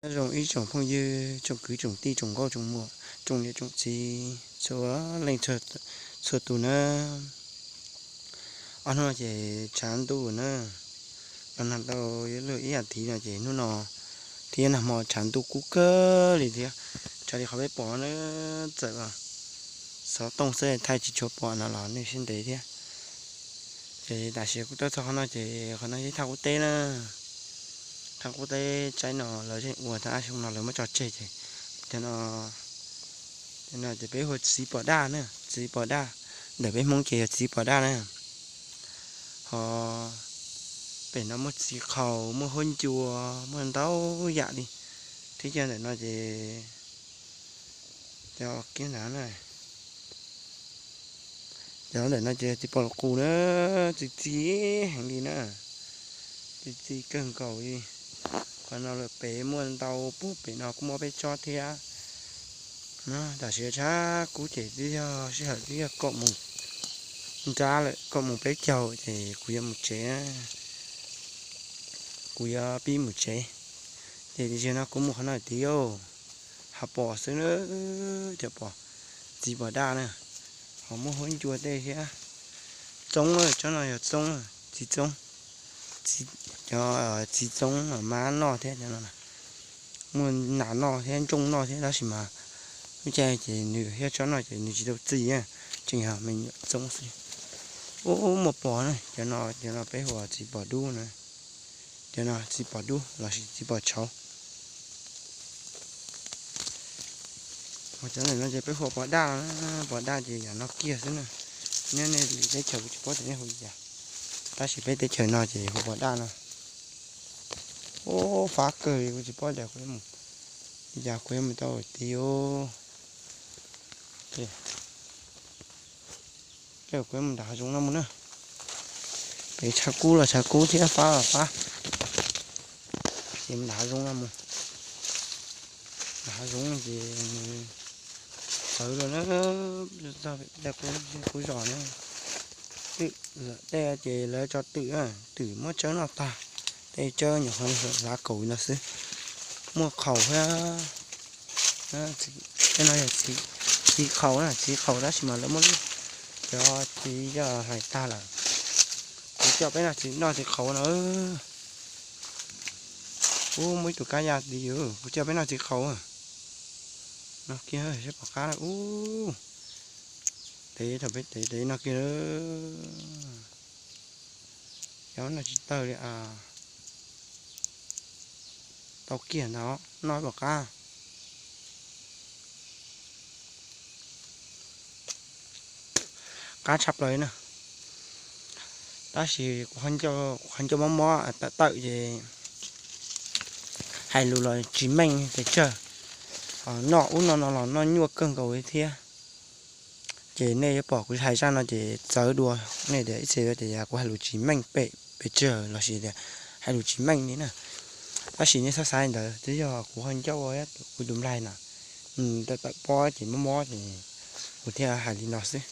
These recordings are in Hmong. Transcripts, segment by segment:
Nyob zoo ib tsoom phooj ywg, tsoom kwv tsoom tij, tsoom nkauj tsoom muam, tsoom niam tsoom txiv, txhua leej txhua tus na. Ob hnub no ces tshav ntuj na, los nag tau yuav luag ib as thiv no ces hnub no thiab nag hmo tshav ntuj kub kawg li thiab. Tshav li qhov peb pom na, txawm xov tooj xwb thaij tsis tshua pom no los nej siab ntev thiab. Ces tam sim kuv tuaj txog qhov no ces qhov no yog thaj qub teb na. Thaj qub teb tsaib no lawv yeej ua tau ob xyoo no lawv muab tso tseg ces cov no, cov no ces peb hu ua txiv pos daj na, txiv pos daj. Ntawm peb Hmoob ces yog txiv pos daj na. Ho pem no muaj txiv qhaus, muaj huab ncua, muaj ntau yam li. Thiab cov ntawm no ces cov kiab ntav na, cov ntawm no ces txiv pos lus qus na, txi txi heev li na, txi txi kawg nkaus li. Qhov no lawm pem muaj ntau, puag pem no kuj muaj peb tsob thiab. Tam sim tshav kub ces twb yog sij hawm twb yog kaum moos nrab lawm, kaum moos peb caug ces kuv yuav mus tsev, kuv yuav pib mus tsev. Ces tam sim no kuv mus qhov no tid, ha pos xwb na, cov pos, txiv pos daj na, ho muaj huab ncua tej thiab. Txoob, tsob no yog txoob, txiv txoob, cov txiv txoob mab noj thiab cov no. Muaj nas noj thiab ntsooj noj thiab tab sis mas lub caij ces nws thiab tsob no ces nws tsis tau txi, tseem yog me nyuam txoob xwb. Ub, muaj pos na, cov no, cov no peb hu ua txiv pos dub na. Cov no txiv pos dub lossis txiv pos tshauv. Cov no ces peb hu ua pos daj, pos daj ces yam no kiag xwb na. Nyob nej teb chaws kuv tsis paub tias nej hu li cas, tab sis peb teb chaws no ces hu pos daj no. Ub, fab kawg li, kuv tsis paub tias kuv yuav mus li cas, kuv yuav mus tau tid. Ces kuv yuav mus nram hav zoov no mus na. Pem tshav kub los tshav kub thiab, fab los fab. Ces mus nram hav zoov no mus. Nram hav zoov ces nws txawv lawm na, txog tej qub zos na. Twm, tej ces lawv tso twm, twm muab tsawb noj tag, tej tsawb nyuam qhuav hlav kaum no xwb. Muaj qhaus thiab. Tej no yog txiv qhaus na, txiv qhaus tab sis mas lawv muab cov txiv coj hlais tag lawm. Kuv coj peb noj txiv, noj txiv qhaus no. Ub, muaj ib tug kab ya tid, kuv coj peb noj txiv qhaus no kiag, saib pom qab na. Ub, tev thaum peb tev tev no kiag. Cov no tsis tawg li. Tau kiag ntag, noj pom qab. Qab tshaj plaws na. Tab sis kuv qhov ncauj mob mob tawm tawm ces hais lus los tsis meej pes tsawg. Noj ub noj no los noj nyuaj kawg nkaus li thiab. Ces nej yuav pom kuv hais zaj no ces txawv dua, nej tias ib txhia tias kuv hais lus tsis meej pem pes tsawg lossis tias hais lus tsis meej li na. Tab sis nej txhob xav li ntawd, twb yog kuv qhov ncauj, kuv tus nplaig na, nws tawm tawm pob ces mob mob ces kuv thiaj hais li no xwb.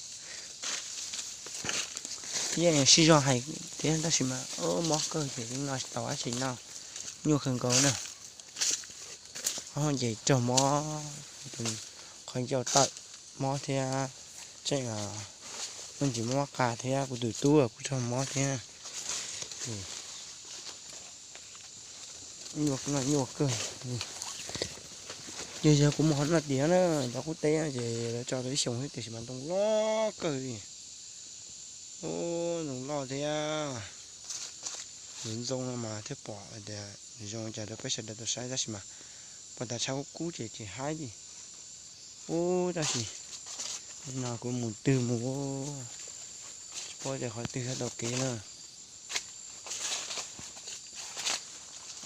Yeej sib zog hais thiab tab sis mas mob kawg ces no tsis tau dab tsi noj, nyuaj kawg nkaus na. Ces raug mob, qhov ncauj tawm mob thiab, tseem muaj ntsis mob qa thiab, kuv tus tub kuj raug mob thiab. Nyuaj kawg. Yog yog kuv mus qhov no tiag na, cov qub teb no ces lawv tso tau ib xyoos xwb tiam sis mas ntoo loj kawg li. Ub, ntoo loj thiab. Nws ntxoo no mas thiaj pom tias nws zoo cas rau peb sawv daws tau saib tab sis mas pom tas tshav kub kub ces tsis haib li. Ub, tab sis no kuv mus twg mus, tsis paub tias qhov twg tau kev na.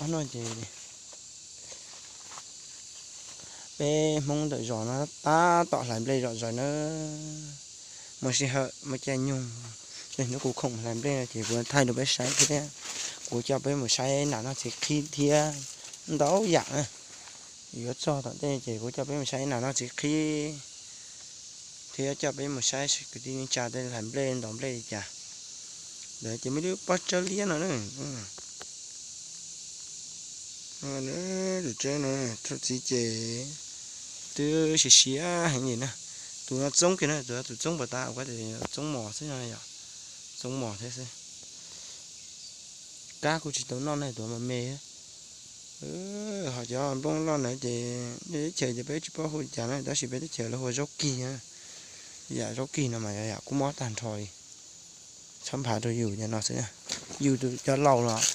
Ob no ces peb Hmoob ntawm zos no tab tom hlais nplej zom zaws na. Muaj sij hawm muaj caij nyoog, hnub kuv khoom hlais nplej no ces kuv thaij rau peb saib thiab. Kuv coj peb mus saib nas noj txiv qhib thiab ntau yam na. Yuav txog tom ntej ces kuv coj peb mus saib nas noj txiv qhib thiab coj peb mus saib kwv tij neej tsa tej hlais nplej ntaus nplej li cas. Ntawd ces muaj ib lub pob tsawb liab no na. Tus tseb no thaum txiv ces twb siav siav heev li na. Tus no txoob kiag na, tus tus txoob pas tas kuv tias txoob mos xwb no yom. Txoob mos thiab xwb. Kab kuj tsis tau noj ne, tus mas me. Ho cov nplooj loj na ces nej teb chaws ces peb tsis paub hu cas na, tab sis peb teb chaws lawv hu ua zaub kig na. Yam zaub kig no mas yam kuj mob tag nrho li. Txhob nphav rau yus cov no xwb na. Yus tus cov laus los,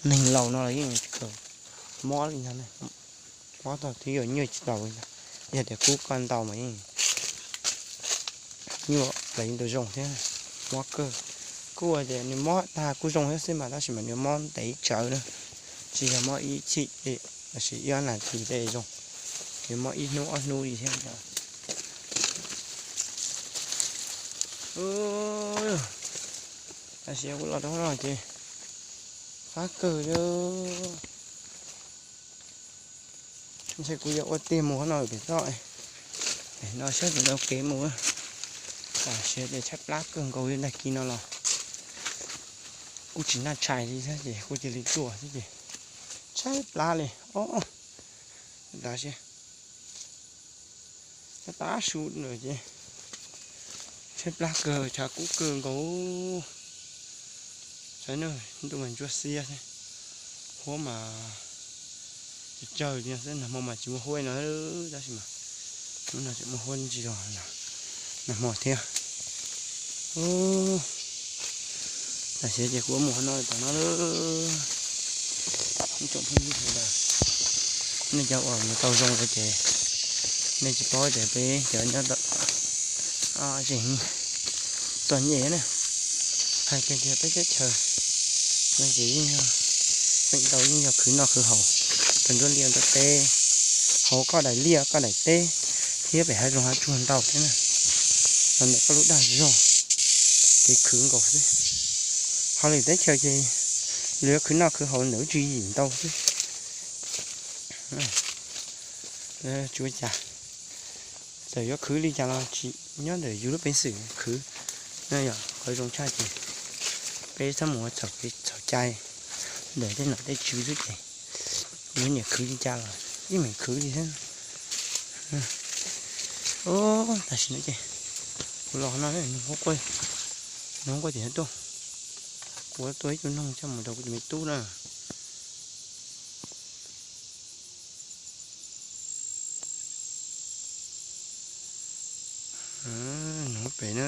neeg laus no los yeej tsis kawg mob li ntag. Mob tau twb yuav nyuaj tsis tau li ntag. Yog tias kub koj ntau mas yeej nyuaj los yeej tau zoo thiab. Mob kawg. Kuj tias nws mob tag kuj zoo thiab xwb mas, tab sis mas nws mob ntev tsawv na. Tsis yog mob ib chim, tab sis ib ob nas this tej zoo. Nws mob ib hnub ob hnub li thiab. Tab sis kuv los rau no ces fab kawg li. Ntshe kuv yuav ua tiag mus qhov no pem toj, no saib puas tau kev mus. Tam sim ces tshaib plab kawg nkaus li, tag kis no los kuj tsis noj tshais li thiab ces kuj cia li tuaj xwb ces tshaib plab li os. Tam sim tab tab su lawm ces tshaib plab kawg, tshav kub kawg nkaus. Saib na, ntuj mas ntsuab xiab thiab, huab mas tsawg tsawg li xwb. Nag hmo mas tsis muaj huab no, tab sis mas hnub no tseem muaj huab ntsis los nag hmo thiab. Tam sim ces kuv mus qhov no tom no lawm. Ib tsoom phooj ywg sawv daws, nej cov uas mus tau zoo lawm ces nej tsis paub tias peb cov nyob zeem txom nyem na. Hais kiag tias peb teb chaws no ces yeej yog feem ntau yeej yog khwv noj khwv haus rau nruab liaj nruab teb, hauv koj daim liaj koj daim teb thiab pem hav zoov hav tsuag ntau thiab na. Los ntawm koj lub dag zog kev khwv nkaus xwb. Hauj lwm teb chaws ces luag yuav khwv noj khwv haus ntawm lub tswv yim ntau xwb. Tsuav cas txawm yuav khwv li cas los tsis nyob ntawm yus lub peev xwm khwv. Yog qhov zoo tshaj ces peb txhob mus ua txhaum kev txhaum cai ntawm tej nom tej tswv xwb ces yuav nyiam khwv li cas los yeej meem khwv li thiab. Tam sim no ces kuv los no, nws quaj tim no tuaj, kuv tua ib tug noog coj mus rau kuv tus me tub na. Nws pem na.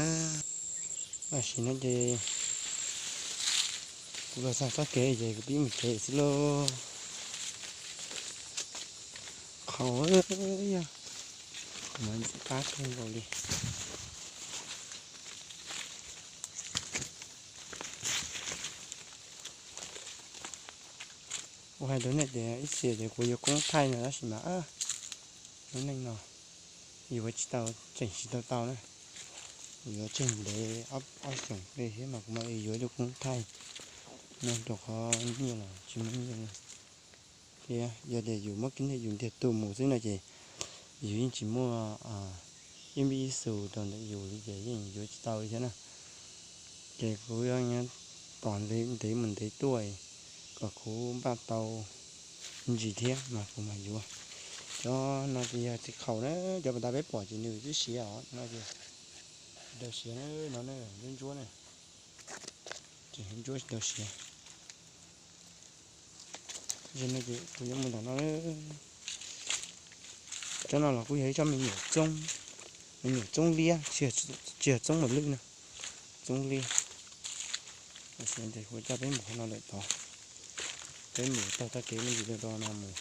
Tam sim no ces kuv los txog txoj kev ces kuv pib mus tsev xwb lauj. Qhov yog kuv mas qab kawg nkaus li. Kuv hais rau nej tias ib txhia ces kuv yuav koob thaij no tab sis mas lub neej no yuav tsis tau, tseem tsis tau tau na. Yuav tseg ntev ob xyoos li thiab mas kuv mam li yuav ib lub koob thaij no rau qhov nyiaj los tsis muaj nyiaj li. Thiab yog tias yus muab kib ntiag yus ntiag tug mus xwb no ces yus yeej tsis muaj ib npib ib xus rau ntawm yus li ces yeej yuav tsis tau li thiab na. Ces kuv yuav tos ntev mus ntev tuaj kom kuv npaj tau ntsis thiab mas kuv mam yuav. Cov no ces yog txiv qhaum na, cov pas tas peb pom ces nws twb siav os, no ces tsis tau siav na, no ntsuab ntsuab na, tsis ntsuab tsis tau siav. Ces no ces kuv yuav mus tom no. Tsob no los kuj yog ib tsob me nyuam txoob, me nyuam txoob liab, tsis yog txoob mos lwj na, txoob liab. Tam sim no ces kuv coj peb mus qhov no lawm tod, peb mus taug txoj kev me ntsis rau no mus,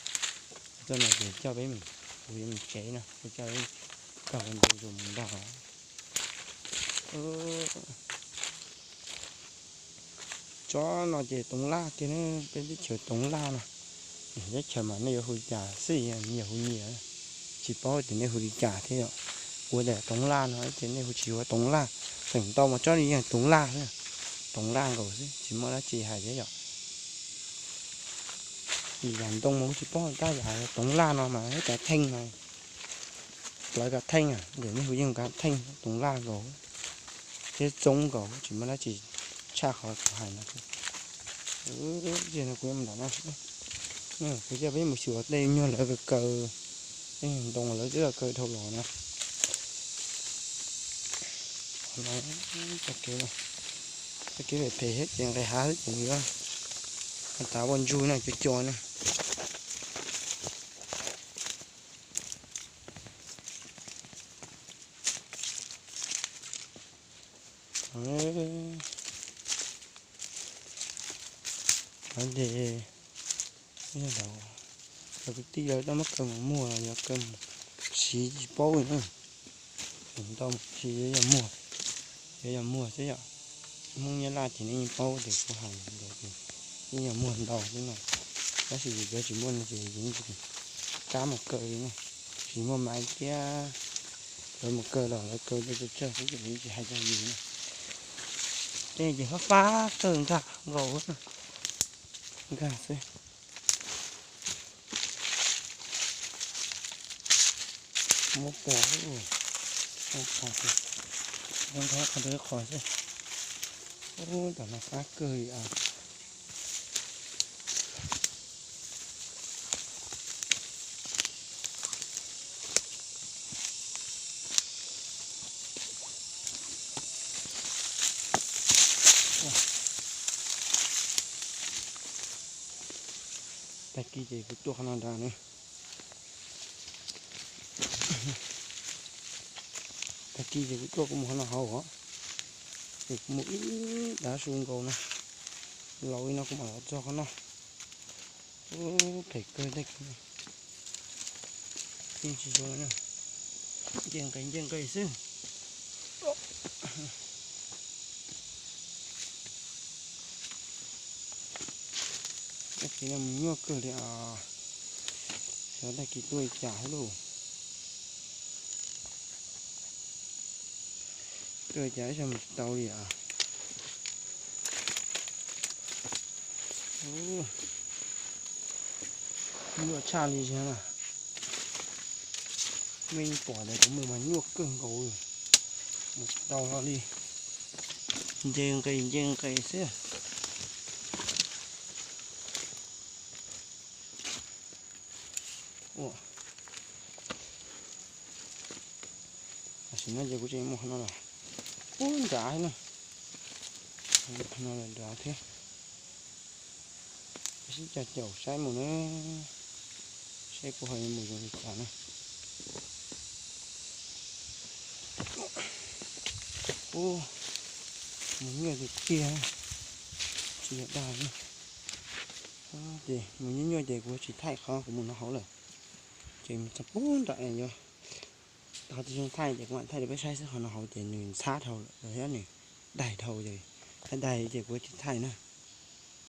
txoj no ces coj peb mus, kuv yuav mus tsev no, kuv coj peb taug mus zus mus nrog. Tsob no ces toov laj kiag ne, peb teb chaws toov laj no. Teb chaws mas nej yuav hu li cas xij, yog hu nyias, tsis paub tias nej hu li cas thiab yom. Kuv tias toov laj no ces nej hu tsis hu ua toov laj, feem ntau mas tsob no yeej toov laj xwb, toov laj nkaus xwb tsis muaj dab tsi hais thiab yom. Yam ntoo mas kuv tsis paub, tab yam toov laj no mas ib cov theej no, plawv cov theej ces nej hu yeej cov theej, toov laj nkaus thiab txoob nkaus tsis muaj dab tsi tshaj qhov kuv hais no. Ces no kuv yuav mus nram no, Kuv coj peb mus xyuas tej nyuag lawv kaw kaw, tej ntoo lawv twb kaw dhau los na. Qhov no, txoj kev phem phem thiab ces nqis hav xwb ces nws yuav tav ua ntsuj na, cov co na. Ces cov kwv tij lawv tau muab kaw mus muag los yog kaw mus siv tsis paub li na. Ntau mus siv yuav yog muag, yuav yog muag xwb yom. Hmoob Nyab Laj ces nej yeej paub tias kuv hais ntawd ces yeej yog muag ntau xwb no. Tab sis yus cov tsis muaj no ces yus yeej tsis kam mus kaw li na. Tsis muaj maiv thiab, lawv mus kaw los lawv kaw tsawg tsawg xwb ces yus yeej tsis hais rau yus na. Tej ces fab fab kawg nkag nkaus, nkag xwb. Muab pov, muab pov, muab nrog qhov ntawd qhov xwb. Ub, tam no fab kawg li as. Tag kis ces kuv tuaj qhov no nrad na. Tag kis ces kuv tuaj kuv mus qhov no hauv os. Ces kuv mus ib dav su nkaus no, laus li no kuv mam los txog qhov no. Ub, phem kawg tag kis no. Yeej tsis zoo na. Nce nqes nce nqes xwb. Tag kis no mus nyuaj kawg li os. Xyov tag kis tuaj li cas thiab lauj. Tuaj li cas ib zaug mus tsis tau li os. Nyuaj tshaj li na. Mej pom tias kuv mus mas nyuaj kawg nkaus, mus tsis tau hlo li. Nce nqes nce nqes xwb. Ua, tam sim no ces kuv tseem mus qhov no los, ub, nrad na, qhov no los nrad thiab. Sib caum caum saib mus na, saib kuv ho yuav mus zoo li cas na. Ub, mus nyuaj tiag tiag, tsis yog dag na. Ces mus nyuaj nyuaj ces kuv tsis thaij qhov kuv mus no hauv lawm. Ces mus txog pug nram yuav, qhov tsis zoo thaij ces kuv mam thaij rau peb saib xwb, qhov no hauv ces nws ntxhab dhau lawm thiab nws daig dhau ces thaij daig ces kuv tsis thaij na.